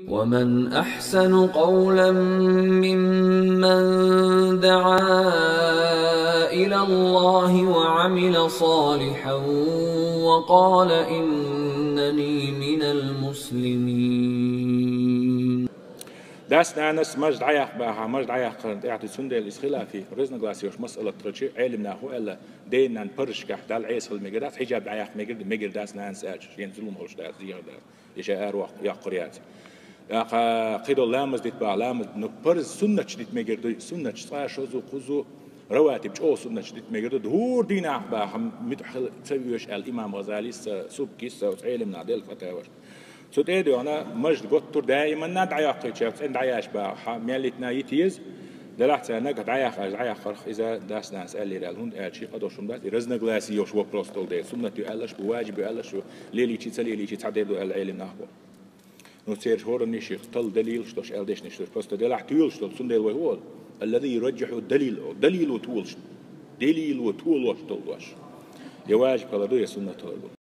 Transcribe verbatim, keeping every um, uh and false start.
ومن أحسن قولا ممن دعا إلى الله وعمل صالحا وقال إنني من المسلمين. Дас-нанас маж дӀаяккха баха, маж дӀаяккхарна тӀехь ду, цундела иза хилафи, разногласие йолуш масъалат тхачи, Ӏелим нах ву аьлла, ден-нанна парзашкахь Далла Ӏеса хила мегар дац, хьиджаб дӀаяккха мегар ду, мегар дац нанас аьлча, шена зулам хилча дац, зехар дац. И ша ара ваккха яккхур яц. ТӀаккха кхидолу ламаз дита баха, ламаз, ну, парз суннаташ дита мегар ду, суннаташ цкъа, шозу, кхузу, раватиб чӀогӀа суннаташ дита мегар ду, хӀора дийнахь баха, муьтӀахь хила ца везаш аьлла, имам ГӀазалис а, Субкис а, оцу Ӏелим нах делла фатаваш. Цу тӀе а доьгӀна, мажд готтур даиманна дӀайоккхуьйтуш, цӀена дӀаяш баха, хьан мел йитина йита еза, делахь цара нагахь дӀаяхьаш, дӀаяххарх иза дас-нанас аьллера аьлла, хӀунда аьлча ши къа долуш хӀума дац, и разногласие йолуш вопрос долу дела, суннат ю аьллаш бу, ваджиб ю аьллаш бу, лелийчи, ца лелийчи цхьа дер ду аьлла Ӏелим нах бу. Ну, цераш хӀоранна ших талла далилаш долуш аьлла дешнаш долуш, просто делахь тоьлуш долу, цундела вай хӀу олу? Аллази юраджихьу далил, далило толуш, далило толуш долу дош. Я ваджиб хилар ду, я суннат хилар ду.